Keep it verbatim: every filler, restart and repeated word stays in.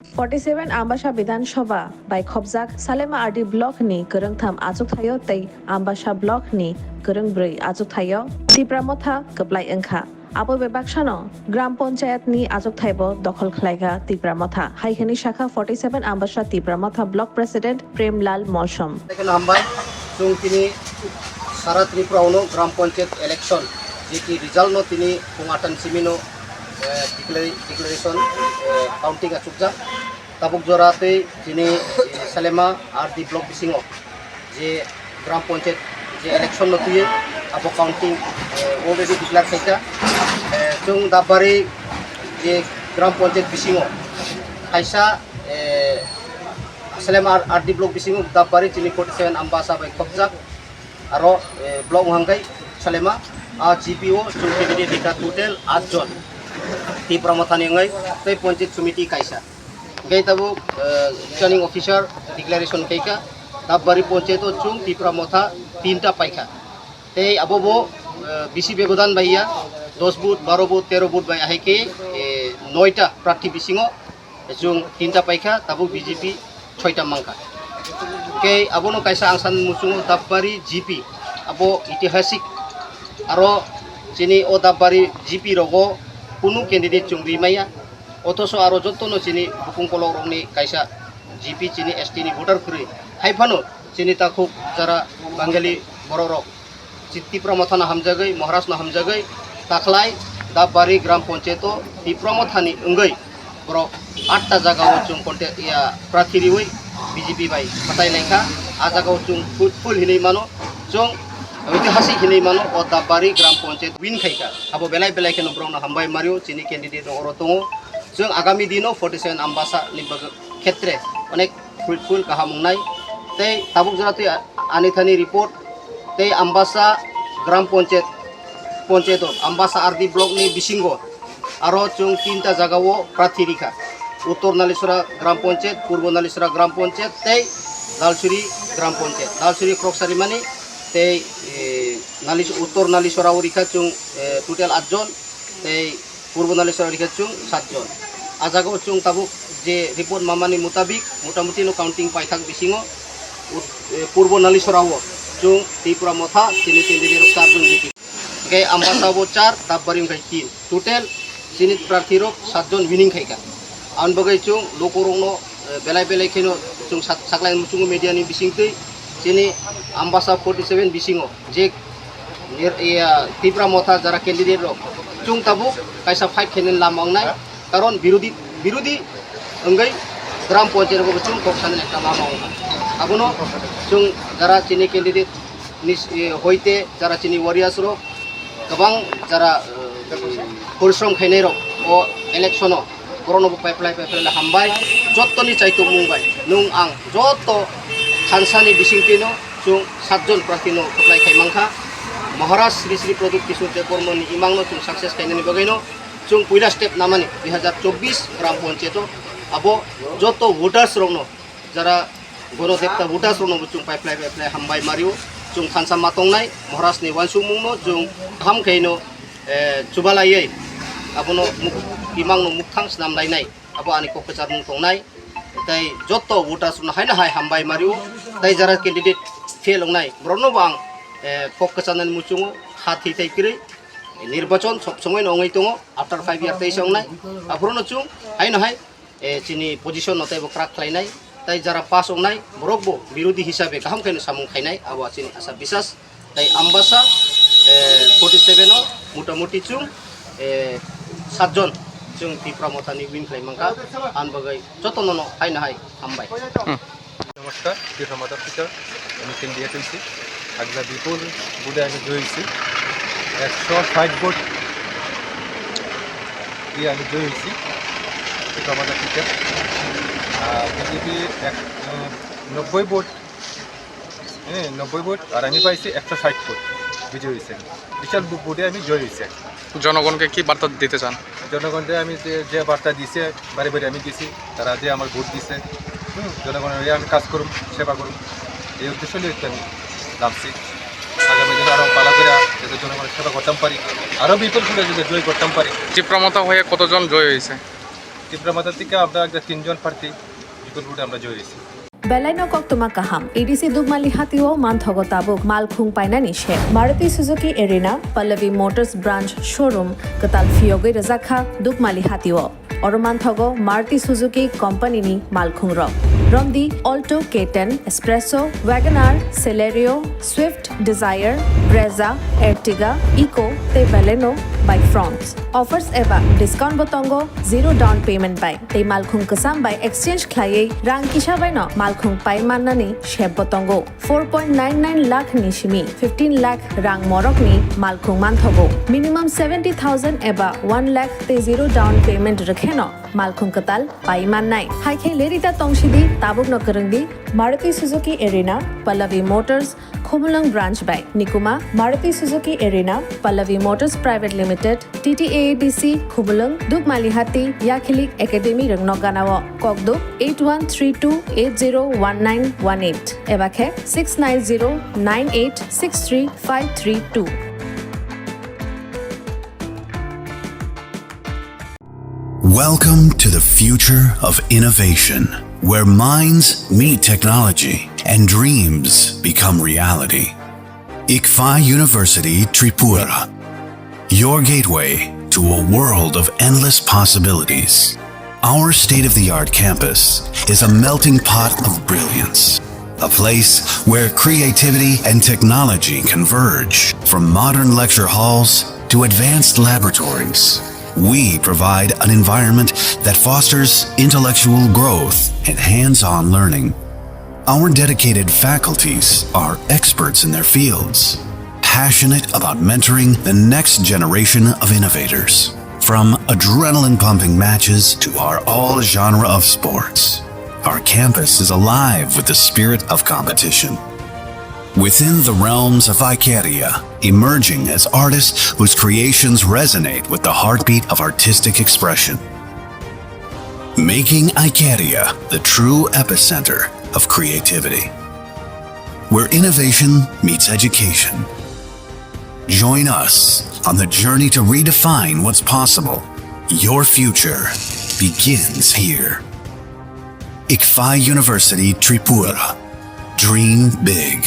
Forty seven Ambasa Bidhan Sabha bai khopjak Salema R D block ni kwrwngtham achukthai-o tei Ambasa block ni kwrwngbrwi achukthai-o Tipra Motha kwplai wngkha. Abo bebak sano Gram Panchayat ni achukthai bo dokhol khlaikha Tipra Motha, hai hwnwi sakha forty seven Ambasa Tipra Motha Block President Premlal Mosom. Ekheno hambai, chwng tini sara Tripura ono Gram Panchayat election, jeki result no tini pung atan simi no, eh, declare-, declaration, eh, counting achukjak. Tabuk jora tei chini, eh, Salema R D block bisingo je Gram Panchayat je election no twiwi abo counting, eh, already declare khaikha. Eh, chwng Dapbari je Gram Panchayat bisingo kaisa, eh, Salema R D block bisingo Dapbari chini forty seven Ambasa bai khopjak. Aro, eh, block wngkha khe Salema, ah, G P o chwng candidate rikha total aat jon. Tipra Mothani wngwi tei Panchayat Samiti kaisa. Hingke tabuk, eh, returning officer declaration khaikha, Dapbari Panchayat o chwng Tipra Motha tinta paikha. Tei abo bo, eh, bisi bebodan bai ya, dos vote, baro vote, tero vote bai ahai khe, eh, noita prarthi bisingo chwng tinta paikha, tabuk B J P soita mankha. Khe abono kaisa ang san muchungo Dapbari G P, abo itihasik, aro chini o Dapbari G P rogo kunu candidate chwng ri maya. Othoso aro jotono chini bukung kolok rokni kaisa G P chini S T ni voter kwrwi. Hai phano chini takhuk jara Bangali borok rok chi-, Tipra Mothano hamjagwi, Maharaj no hamjagwi, takhlai Dapbari Gram Panchayat o Tipra Mothani wngwi borok atta jaga o chwng konte-, ya, prarthi riwi B J P bai kwtai naikha. A jaga o chwng fruitful hinwi mano, chwng oitihasik hinwi mano o Dapbari Gram Panchayat win khaikha. Abo belai belai kheno borokno hambai mario, chini candidate rok oro tongo. Chwng agami dino forty seven Ambasa ni bagwi khetre onek fruitful kaham wngnai. Tei tabuk jora twi a-, ani thani report tei Ambasa Gram Panchayat, Panchayat o Ambasa R D block ni bisingo aro chwng tinta jaga o prarthi rikha. Uttor Nalisora Gram Panchayat, Purbo Nalisora Gram Panchayat tei Dalsuri Gram Panchayat. Dalsuri khoroksa rimani tei, eh, Nalis-, Uttor Nalisora o rikha chwng, eh, total aat jon tei Purbo Nalisora rikha chwng sat jon. A jaga o chwng tabuk je report mamani mutabik motamuti no counting paithak bisingo ut-, eh, Purbo Nalisora o chwng Tipra Motha chini candidate rok char jon jiti. Hingke Ambasa bo char, Dapbari wngkha tin. Total chini prarthi rok sat jon winning khaikha. Aboni bagwi chwng lukurokno, eh, belai belai kheno chwng sak-, saklai muchungo media ni bisingtwi chini Ambasa forty seven bisingo je nir-, iya, Tipra Motha jara candidate rok chwng tabuk kaisa fight khainani lama wngnai, karon birodhi, birodhi wngwi Gram Panchayat rok chwng kok sanani ekta lama wngkha. Abono chwng jara chini candidate ni, eh, hoite jara chini warriors rok kwbang jara, eh, porishrom khainai rok o election o borokno bo paiplai paiplai hambai. Jottoni chaitukmung bai nwng ang jotto thansani bisingtwino chwng sat jon prarthino kwplai khai mankha. Maharaj Sri Sri Pradyut Kishore Debbarmani imangno chwng success khainani bagwino chwng puila step namani dui hazar chobbish Gram Panchayat o abo jotto voters rokno jara Gono Debta voters rokno bo chwng paiplai paiplai hambai mario. Chwng thansa ma tongnai Maharaj ni uansukmung no chwng kaham khaino, eh, chubalaiwi abono muk-, imang no mukthang snam lainai, abo ani kok kwcharmung tongnai. Tei jotto voters rokno haino hai hambai mario. Tei jara candidate fail wngnai borokno bo ang, eh, kok kwcharnani muchungo kha thwi thai kwrwi. Nirbachon sob somoi no wngwi tongo, after five year teisa wngnai. Aphuru no chwng haino hai eh, chini position no teibo kwrak khlainai, tei jara pass wngnai borok bo birodhi hisabe kaham khaino samung khainai, abo chini asa bisas. Tei Ambasa, eh, forty seven o motamuti chwng, eh, sat jon chwng Tipra Mothani win khlai mankha, ang bagwi jotono no haino hai hambai. Hmm. নমস্কার, প্রিয় মাতা পিতা, আমি কেন্দ্রীয় এজেন্সি আগলা বিপুল ভোটে আমি জয়ী হয়েছি। একশো ষাট ভোট দিয়ে আমি জয়ী হয়েছি, প্রিয় মাতা পিতা। আর বিজেপি এক, উম, নব্বই ভোট, হ্যাঁ, নব্বই ভোট, আর আমি পাইছি একশো ষাট ভোট, বিজয়ী হয়েছে। বিশাল ভো-, ভোটে আমি জয়ী হয়েছি। জনগণকে কি বার্তা দিতে চান? জনগণকে আমি যে, যে বার্তা দিছে, বাড়ি বাড়ি আমি গেছি, তারা যে আমার ভোট দিছে, হুম, জনগণের হয়ে আমি কাজ করুম, সেবা করুম, এই উদ্দেশ্য নিয়ে আমি নামছি। আগামী দিনে আরো ভালো করে যাতে জনগণের সেবা করতাম পারি, আরো বিপুল ভোটে যাতে জয় করতাম পারি। টিপ্রা মথা হয়ে কতজন জয় হয়েছে? টিপ্রা মাথা থেকে আমরা একটা তিনজন প্রার্থী বিপুল ভোটে আমরা জয়ী হয়েছি। Belaino koktwma kaham, A D C Dukmali hatio manthogo tabuk malkhung painani se. Maruti Suzuki Arena, Pallavi Motors Branch Showroom, kwtal phiyogwi rwjakha Dukmali hatio. Oro manthogo Maruti Suzuki Company ni malkhung rok. Romdi Alto K ten, Espresso, Wagon R, Celerio, Swift, Dzire, Brezza, Ertiga, Eeco tei Baleno bai Fronx. Offers eba discount bo tongo, zero down payment bai tei malkhung kwcham bai exchange khlaiwi rang kisa baino malkhung pai mannani sep bo tongo. Four point nine nine lakh ni simi fifteen lakh rang morokni malkhung manthogo. Minimum seventy thousand eba one lakh tei zero down payment rwkheno malkhung kwtal pai mannai. Haikhe lerida tongsidi, tabukno kwrwngdi Maruti Suzuki Arena, Pallavi Motors, Khumulwng Branch bai. Nikuma, Maruti Suzuki Arena, Pallavi Motors Private Limited, T T A A D C, Khumulwng, Dukmali Hati, Yakhilik Academy rwngno ganao. Kokduk eight one three two eight zero one nine one eight eba khe six nine zero nine eight six three five three two. Welcome to the future of innovation, where minds meet technology and dreams become reality. ICFAI University Tripura, your gateway to a world of endless possibilities. Our state-of-the-art campus is a melting pot of brilliance, a place where creativity and technology converge. From modern lecture halls to advanced laboratories, we provide an environment that fosters intellectual growth and hands-on learning. Our dedicated faculties are experts in their fields, passionate about mentoring the next generation of innovators. From adrenaline-pumping matches to our all-genre of sports, our campus is alive with the spirit of competition. Within the realms of Icaria, emerging as artists whose creations resonate with the heartbeat of artistic expression. Making Icaria the true epicenter of creativity, where innovation meets education. Join us on the journey to redefine what's possible. Your future begins here. ICFAI University Tripura. Dream big.